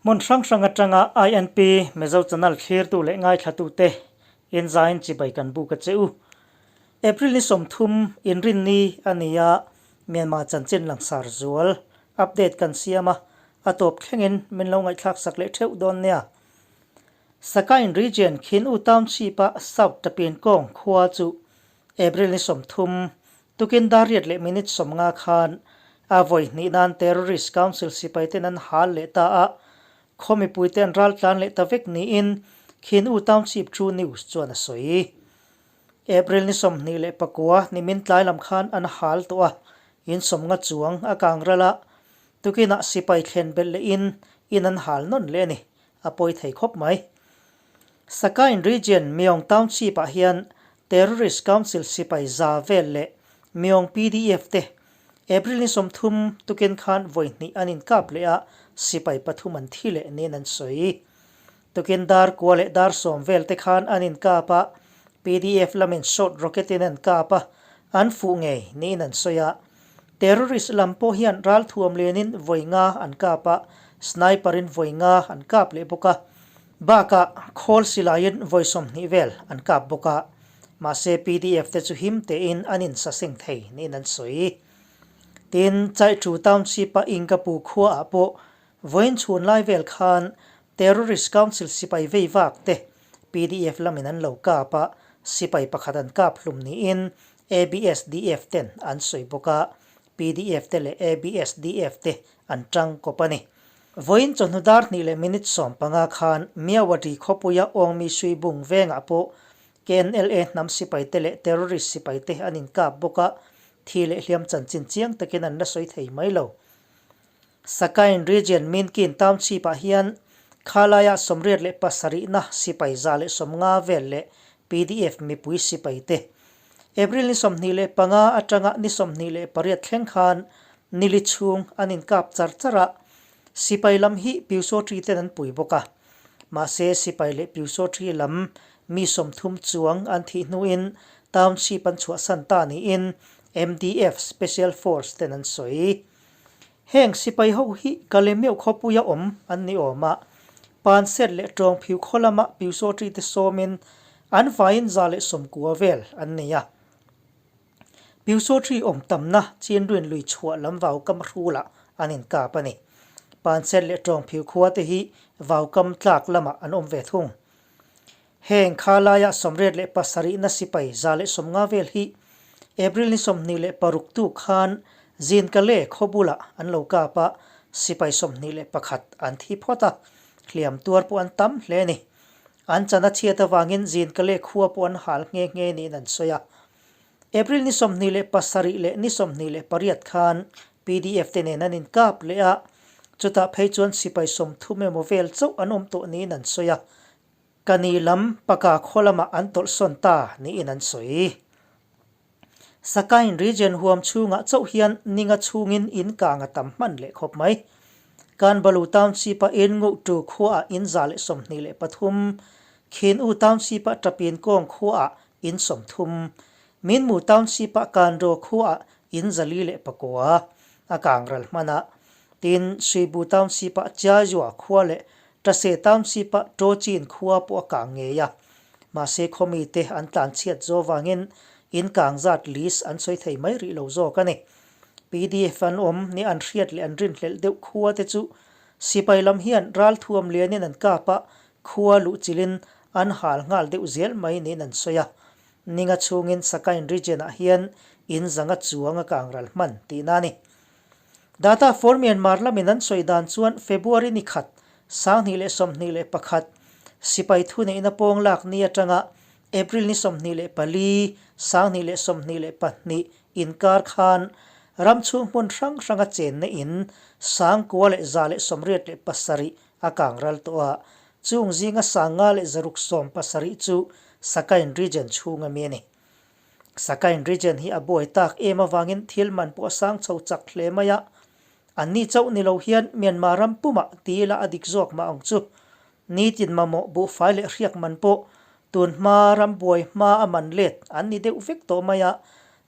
Hmun hrang hrang atanga INP Mizo Channel thlirtu leh ngaithlatute inzain chibai kan buk a che u. April ni 30 inrinni a ni a, Myanmar chanchin langsar zual update kan siam a, a tawp thlengin min lo ngaihthlak sak leh theuh dawn nia. Sakain Region Khin U Township-a South Tapin Kawng khua chu April ni 30 Tukin dar riat leh minute 50 khan a vawi hnih nan Terrorist Council sipai ten an hal leh ta a, khaw mipui te an ral tlan leh ta vek niin Khin U Township True News chuan a sawi. April ni 29 nimin tlai lam khan an hal tawh a, in 50 chuang a kang ral a, tukinah sipai thlen belh leh in in an hal nawn leh a ni, a pawi thei khawp mai. Sakain Region Myong Township ah hian Terrorist Council sipai za vel leh Myong PDF te April ni 30 tukin khan vawi hnih an inkap leh a, sipai pathum an thi leh niin an sawi. Tukin dar kua leh dar 10 vel te khan an inkap a, PDF lamin short rocket in an kap a, an fuh ngei niin an sawi a. Terrorist lam pawh hian ralthuam lianin vawi nga an kap a, sniper in vawi nga an kap leh bawk a. Bakah khawl silaiin vawi 20 vel an kap bawk a, mahse PDF te chu him tein an insaseng thei niin an sawi. Tin, Chaichu Township-a Ingapu khuaah pawh vawiin chhun lai vel khan Terrorist Council sipai vei vak te PDF lamin an lo kap a, sipai pakhat an kap hlum niin ABSDF ten an sawi bawk a, PDF te leh ABSDF te an tang kawp a ni. Vawiin chawhnu dar hnih leh minute 15 khan Myawaddy khawpuia Awngmi Suibung vengah pawh KNLA hnam sipaite leh terrorist sipaite an inkap bawk a, thi leh hliam chanchin chiang takin an la sawi thei mai lo. Sakain Region Minkin Township-ah hian khalaia 87na sipai 150 vel leh PDF mipui sipaite April ni 25 atanga ni 28 thleng khan nili chhung an inkap char char a, sipai lam hi Pyusawṭi ten an pui bawk a. Mahse sipai leh Pyusawṭi lam mi 30 chuang an thih hnuin township an chhuahsan ta niin MDF Special Force ten an sawi. Heng sipai ho hi Kalemeuh khawpuia awm an ni awm a, Panset leh Tawngphiu khaw lama Pyusawṭi te sawmin an vaiin 190 vel an nei a. Pyusawṭi awm tamna Chinruin lui chhuah lam vaukam hrulah an inkap a ni. Panset leh Tawngphiu khua te hi vaukam tlak lamah an awm ve thung. Heng kha laia 87na sipai 150 vel hi April ni 26 tu khan Zinkale khaw bulah an lo kap a, sipai 21 an thi phawt a, hliam tuar pawh an tam hle a ni. An chan a chhiat avangin Zinkale khua pawh an hal nghe nghe niin an sawi a. April ni 27 leh ni 28 khan PDF te nen an inkap leh a, chutah phei chuan sipai 30 emaw vel chauh an awm tawh niin an sawi a. Ka ni lam paka khaw lamah an tawlhsawn ta niin an sawi. Sakain Region huam chhungah chauh hian ninga chhungin in kang a tam hman leh khawp mai. Kanbalu Township-a in nguh tu khuaah in 123, Khin U Township-a Tapin Kawng khuaah in 30, Minmu Township-a Kandaw khuaah in 409 a kang ral hman a. Tin, Suibu Township-a Chiazua khua leh Tase Township-a Tochin khua pawh a kang ngei a, mahse khawmite an tlan chhiat zo vangin in kang zat list an sawi thei mai rih lo zawk a ni. PDF an awm ni an hriat leh an rinhlelh deuh khua te chu sipai lam hian ralthuam lianin an kap a, khua luh chilhin an hal nghal deuh zel mai niin an sawi a. Ninga chhungin Sakain region-ah hian in zanga chuang a kang ral hman tihna a ni. Data for Myanmar lamin an sawi dan chuan February ni khat, 2021, sipai thuneihna pawng lak ni atanga April ni 24, 2022 inkar khan ram chhung hmun hrang hranga chenna in 9,187 a kang ral tawh a, chung zinga 5,670 chu Sakain region chhunga mi a ni. Sakain region hi a buai tak em avangin thil man pawh a sang chho chak hle mai a, anni chauh ni lo hian Myanmar ram pumah ti ila a dik zawk mah ang chu. Nitin mamawh buhfai leh hriak man pawh tun hma ram buai hma a man let an ni deuh vek tawh mai a,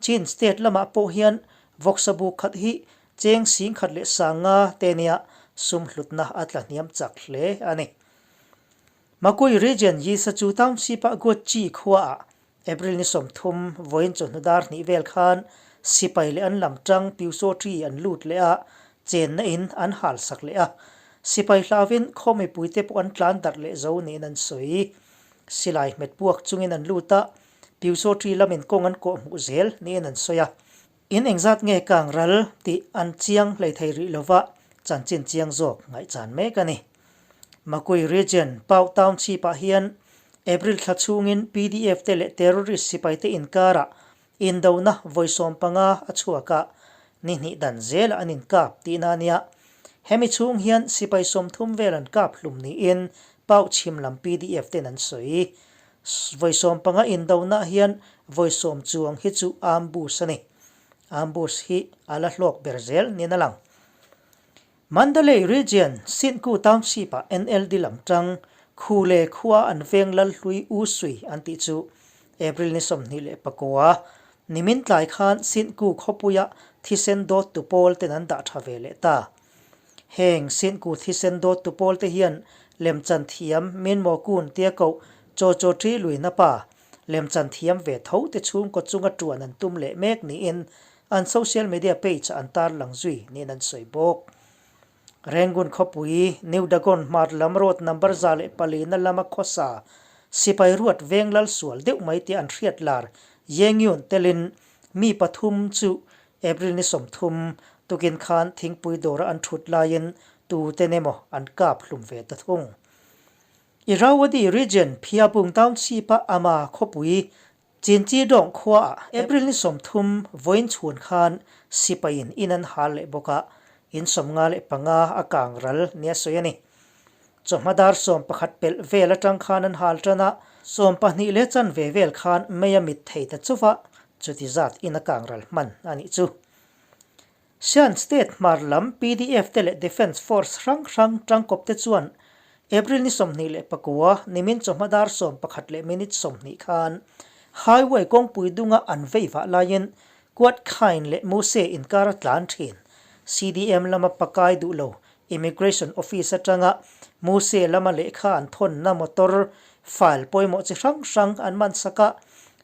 Chin state lamah pawh hian vawksa bu khat hi cheng 10,500 te nia sum hlutna a tla hniam chak hle a ni. Makui Region Yisachu Township-a Guochi khuaah April ni 30 vawiin chawhnu dar hnih vel khan sipai leh an lam tang Pyusawṭi an lut leh a, chenna in an hal sak leh a. Sipai hlauvin khaw mipuite pawh an tlan darh leh zo niin an sawi. Silai hmet puak chungin an lut a, Pyusawṭi lamin kawng an kawh hmuh zel niin an sawi a. In engzat nge kang ral tih an chiang hlei thei rih lova, chanchin chiang zawk ngaihchan mek a ni. Makui Region, Pau Township-ah hian April thla chhungin pdf te leh terrorist sipaite inkarah indona vawi 15 a chhuak a, ni hnih dan zelah an inkap tihna a nia. Hemi chhung hian sipai 30 vel an kap hlum niin Pau chhim lam pdf ten an sawi. Vawi 15 indonaah hian vawi 10 chuang hi chu ambush a ni. Ambush hi a la hlawk ber zel niin a lang. Mandalay Region, Sintku Township-ah NLD lam tang Khule khua an veng lal hlui U Sui an tih chu April ni 29 nimin tlai khan Sintku khawpuia thisen dawttu pawl ten an dah tha ve leh ta. Heng Sintku thisen dawttu pawl te hian lemchan thiam Minmaw Kun tia koh Chaw Chaw Ṭi Luina pa lemchan thiam ve tho te chhungkaw chunga ṭuan an tum leh mek niin An social media page ah an tarlang zui niin an sawi bawk. Rangoon khawpui, New Dagon hmar lam road number 104 na lama khawsa sipai ruat veng lal sual deuh mai tia an hriat lar Yengyun telin mi pathum chu April ni 30 tukin khan thingpui dawra an thut laiin tuten emaw an kap hlum ve ta thung. Irrawaddy region Phiabung Township-a Ama khawpui Chinchi dawng khuaah April ni 30 vawiin chhun khan sipaiin in an hal leh bawk a, in 55 a kang ral nia sawi a ni. Chawhma dar 11 pelh vel atang khan an hal tan a, 12 leh chanve vel khan mei a mit thei ta chauh a, chuti zat in a kang ral hman a nih chu. Shan State hmar lam pdf te leh Defence Force hrang hrang tangkawp te chuan April ni 29 nimin chawhma dar 11 leh minute 20 khan Highway kawngpui dunga an vei vah laiin Quad Khain leh Muse inkar a tlan thin. CDM lama pakai duh lo Immigration Office atanga Muse lama lehkha an thawnna motor file pawimawh chi hrang hrang an man sak a,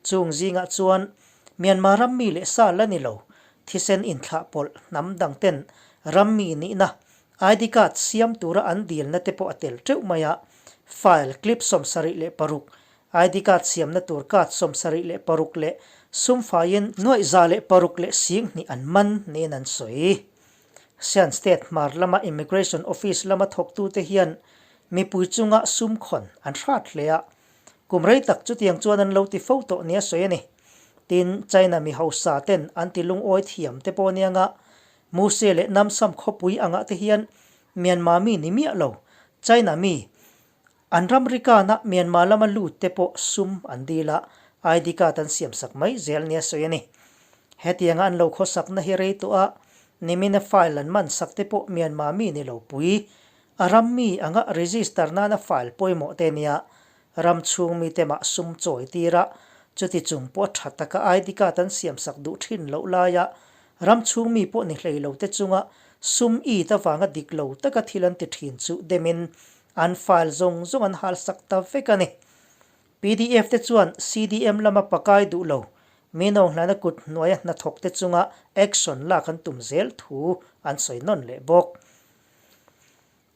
chung zingah chuan Myanmar ram mi leh sa la ni lo Thisen inthlah pawlh hnam dang ten rammi nihna ID card siam tura an dilna te pawh a tel teuh mai a, file clip 76, ID card siamna tur card 76 leh sum faiin 106,002 an man niin an sawi. Shan State hmar lama Immigration Office lama thawktute hian mipui chunga sum khawn an hrat hle a, Kum rei tak chutiang chuan an lo ti fo tawh nia sawi a ni. Tin, China mi hausa ten an ti lungawi thiam te pawh ania nga, Muse leh Namsam khawpui angah te hian Myanmar mi ni miah lo, China mi, an ramri kana Myanmar lama lut te pawh sum an dil a, ID card an siam sak mai zel nia sawi a ni. Hetianga an lo khawsakna hi rei tawh a, nimina file an man sak te pawh Myanmar mi ni lo pui, A ram mi anga register nana file pawimawh te nia, ram chhung mite mah sum chawi tir a, chuti chung pawh tha taka ID card an siam sak duh thin loh laia ram chhung mi pawh ni hlei lo te chunga sum it avanga dik lo taka thil an ti thin chu demin an file zawng zawng an hal sak ta vek a ni. Pdf te chuan CDM lama pakai duh lo, mi no hlana kut hnuaia hnathawk te chunga action lak an tum zel thu an sawi nawn leh bawk.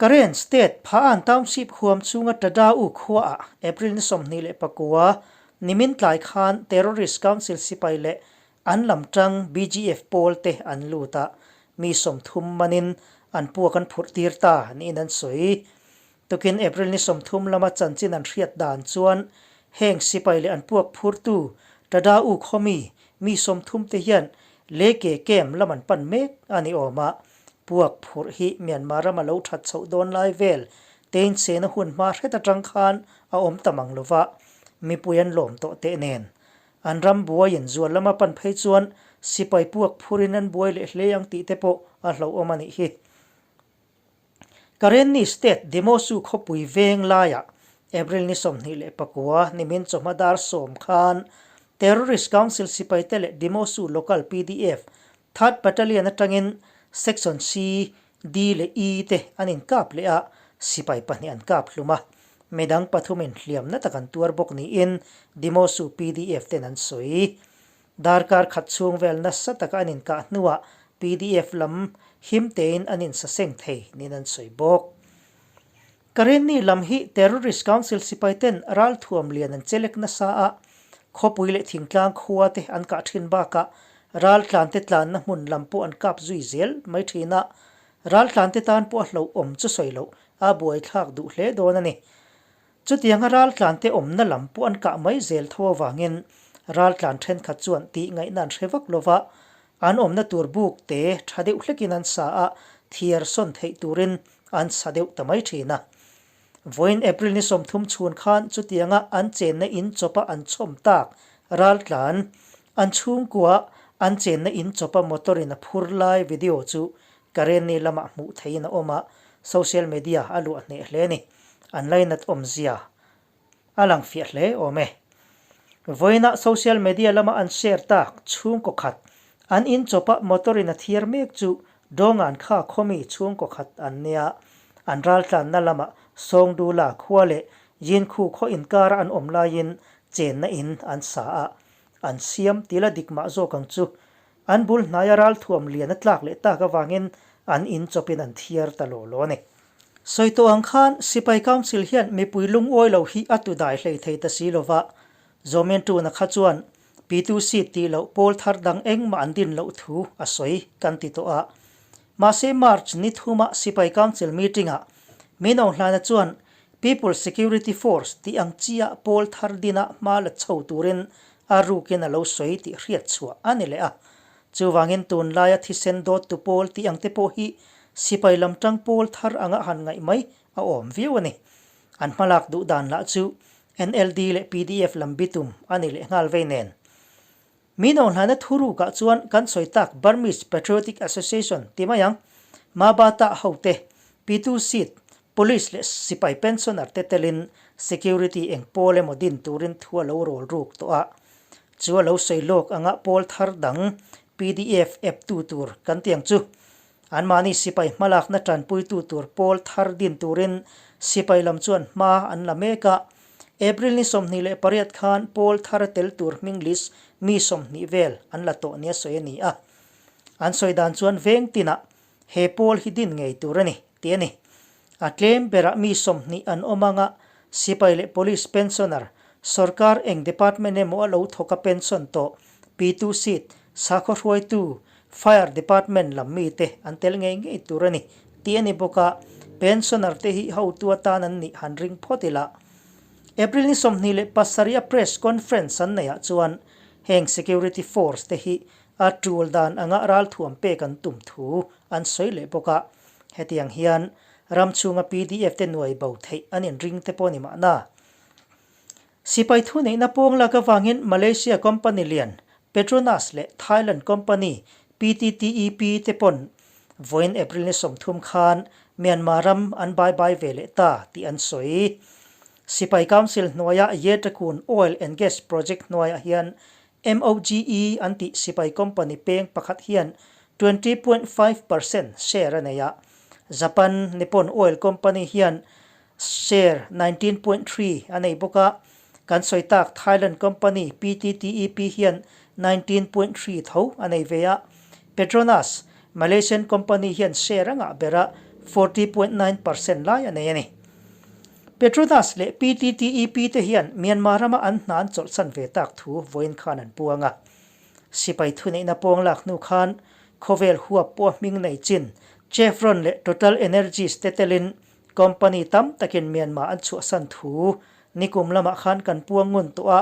Karen State, Pha-an Township huam chhunga Tada U khuaah April ni 29 nimin tlai khan Terrorist Council sipai leh an lam tang BGF pawl te an lut a, mi 30 manin an puak an phurh tir ta niin an sawi. Tukin April ni 30 lama chanchin an hriat dan chuan heng sipai leh an puak phurtu Tada U khaw mi mi 30 te hian Leke Camp lam an pan mek a ni awm a, Puak phurh hi Myanmar rama lo that chhoh dawn lai vel tein chena hun hma hret atang khan a awm ta mang lova, mipui an lawm tawh teh nen. An ram buaiin zual lama pan phei chuan sipai puak phurin an buai leh hle ang tih te pawh a hlauhawm a nih hi. Karenni State Demosu khawpui veng laiah April ni 29 nimin chawhma dar 10 khan Terrorist Council sipaite leh Demosu Local pdf Third Battalion atangin Section C. D leh E te an inkap leh a, sipai pahnih an kap hlum a, midang pathumin hliamna tak an tuar bawk niin Dimosu pdf ten an sawi. Darkar khat chhung vel nasa taka an inkah hnuah pdf lam him tein an insaseng thei niin an sawi bawk. Karenni lam hi Terrorist Council sipai ten ralthuam lian an chelek nasa a, khawpui leh thingtlang khua te an kah thin bakah raltlan te tlanna hmun lam pawh an kap zui zel mai thin a, raltlan te tan pawh a hlauhawm chu sawi loh a buaithlak duh hle dawn a ni. Chutianga raltlan te awmna lam pawh an kah mai zel tho avangin raltlan thenkhat chuan tih ngaihna an hre vak lova, an awmna tur buk te tha deuh hlekin an sa a, thiar sawn theih turin an sa deuh ta mai thin a. Vawiin April ni 30 chhun khan chutianga an chenna in chawpa an chhawm tak raltlan, an chhungkua an chenna in chawpa motor in a phur lai video chu Karenni lamah hmuh theihin a awm a, social media a luah hneh hle a ni. An lainat awmzia a lang fiah hle awm e. Vawiinah social media lama an share tak chhungkaw khat, an in chawpa motor in a thiar mek chu Dawngan kha khawmi chhungkaw khat an nia. An raltlanna lamah Sawngdula khua leh Yinkhu khaw inkara an awm laiin chenna in an sa a, an siam tila dik mah zawk ang chu. An bul hnaia ralthuam lian a tlak leh tak avangin an in chawpin an thiar ta law law a ni. Sawi tawh ang khan Sipai Council hian mipui lungawi lo hi a tu dai hlei thei ta si lova, Zawmen Tuna kha chuan Pitu seat tih loh pawl thar dang engmah an din loh thu a sawi kan ti tawh a. Mahse March ni thuma Sipai Council meeting-ah Minawnghlana chuan People Security Force tih ang chiah pawl thar dina hma la chho turin a rukin a lo sawi tih hriat chhuah a ni leh a. Chuvangin tunlaia thisen dawttu pawl tih ang te pawh hi sipai lam tang pawl thar anga han ngaih mai a awm viau a ni. An hmalak duh dan lah chu NLD leh pdf lam bitum a ni leh nghal vei nen. Min awnghlana thurukah chuan kan sawi tak Burmese Patriotic Association ti mai ang, Mabata hote, Pitu Seat, Police leh sipai pensioner te telin security eng pawl emaw din turin thu a lo rawl ruk tawh a. Chu a lo sawi lawk anga pawl thar dang pdf ep tu tur kan ti ang chu. Anmahni sipai hmalakna tanpuitu tur pawl thar din turin sipai lam chuan hma an la mek a. April ni 28 khan pawl thar a tel tur hming list mi 20 vel an la tawh nia sawi a ni a. An sawi dan chuan veng tinah He pawl hi din ngei tur a ni, tih a ni. A tlem berah mi 20 an awm anga sipai leh police pensioner, sorkar eng department emaw a lo thawk a pension tawh, pitu seat, sakhaw hruaitu, fire department lam mite an tel ngei ngei tur a ni, tih a ni bawk a, pensioner te hi hotu atan an nih han ring phawt ila. April ni 27 a press conference an neihah chuan heng security force te hi A tul dan anga ralthuam pek an tum thu an sawi leh bawk a, hetiang hian ram chhunga pdf te nuai bo theih an inring te pawh a ni mahna. Sipai thuneihna pawng lak avangin Malaysia company lian Petronas leh Thailand company PTTEP te pawn vawiin April ni 30 khan Myanmar ram an bai bai ve leh ta tih an sawi. Sipai Council hnuaia Yetakun Oil and Gas Project hnuaiah hian MOGE an tih sipai company peng pakhat hian 20.5 percent share a nei a, Japan Nippon Oil Company hian share 19.3 a nei bawk a, kan sawi tak Thailand company PTTEP hian 19.3 tho a nei ve a, Petronas, Malaysian company hian share a ngah ber a, 40.9 percent lai a nei a ni. Petronas leh PTTEP te hian Myanmar rama an hna an chawlhsan ve tak thu vawiin khan an puang a. Sipai thuneihna pawng lak hnu khan khawvel huap pawh a hming nei chin Chevron leh Total Energies te telin company tam takin Myanmar an chhuahsan thu nikum lamah khan kan puang ngun tawh a.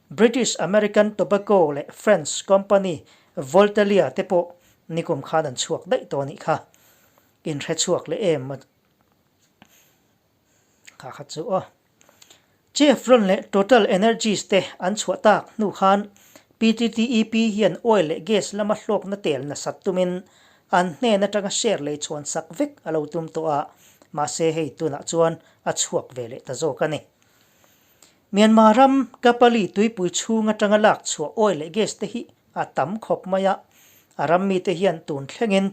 British American Tobacco leh French company Voltalia te pawh nikum khan an chhuak daih tawh a nih kha. Inhrechhuak leh em a. Kha kha chu aw. Chevron leh Total Energies te an chhuah tak hnu khan PTTEP hian oil leh gas lama hlawkna tel nasat tumin an hnen atanga share lei chhuan sak vek a lo tum tawh a, mahse hei tunah chuan a chhuak ve leh ta zawk a ni. Myanmar ram Kapali tuipui chhung atanga lak chhuah oil leh gas te hi a tam khawp mai a, a ram mite hian tun thlengin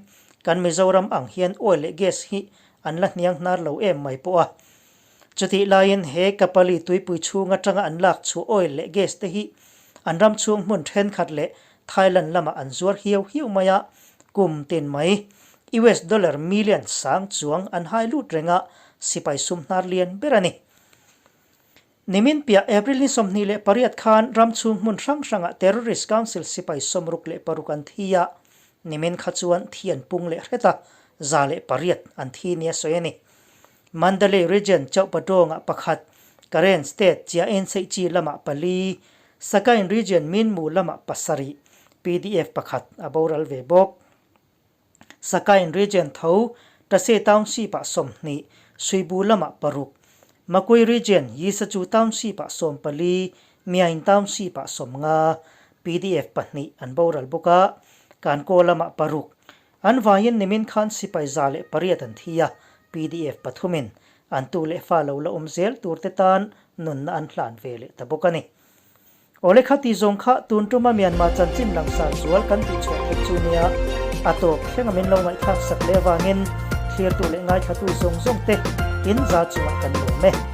Kan Mizoram ang hian oil leh gas hi an la hniang hnar lo em mai pawh a. Chutih laiin he Kapali tuipui chhung atanga an lak chhuah oil leh gas te hi an ram chhung hmun thenkhat leh Thailand lamah an zuar hiau hiau mai a, kum tin mai US dollar million sang chuang an hai lut reng a, sipai sum hnar lian ber a ni. Nimin piah April ni 28 khan ram chhung hmun hrang hrangah Terrorist Council sipai 66 an thi a, nimin kha chuan thi an pung leh hret a, 108 an thi nia sawi a ni. Mandalay Region Chauhpadawngah pakhat, Karen State Chiaen Seihchi lamah pali, Sagaing Region Minmu lamah pasarih, PDF pakhat a boral ve bawk. Sagaing Region tho Tase Township-ah 20, Suibu lamah paruk, Makui Region Yisachu Township-ah 14, Myaing Township-ah 50, PDF pahnih an boral bawk a, Kankaw lamah paruk, An vaiin nimin khan sipai 108 an thi a, pdf pathumin an tu leh fa lo la awm zel turte tan nunna an hlan ve leh ta bawk a ni. Awle kha ti zawng kha tun tuma Myanmar chanchin langsar zual kan tih chhuah theih chu nia, a tawp thleng a min lo ngaihthlak sak leh avangin thlirtu leh ngaithlatu zawng zawng te in za chungah kan lawm e.